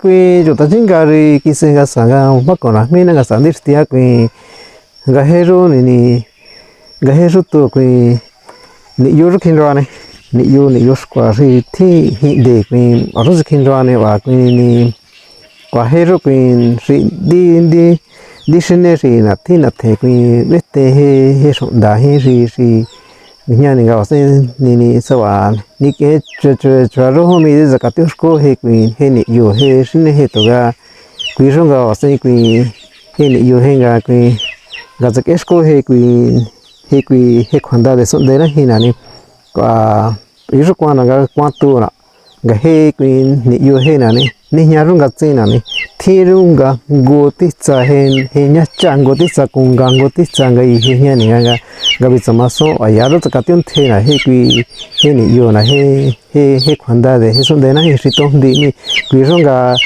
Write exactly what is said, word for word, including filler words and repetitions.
Kui chuta chinga ri kise nga sa nga ma ko na mi na nga sa ndi sti a kui nga he ru ni ni nga he ru tu kui ni yu ru kin ro ne ni yu ni yu skua ri thi hi de kui a ru kin ro ne wa kui ni kwa he ru kui ri di di di shine ri na thi na the kui ve te he he so da he ri ri Ña ni nga sen ni ni sa wa ni ke chua chua chua ru mi de zaka tiu sko he kui he ni yu he shine he to ga kui ru nga sen kui he ni yu he nga kui nga zaka sko he kui he kui he khuanda de son de na he na ni kwa yu kwa na nga kwa tu na nga he kui ni yu he na ni ni ña ru nga tsi na ni thi ru nga ngu ti tsa he he ña cha ngu ti tsa ku nga ngu ti tsa nga yi he ña ni nga nga nga bi tsa ma so a ya ru tsa ka tiu the na he kui he ni yu na he he he khuanda de he son de na he shi to ndi ni kui ru nga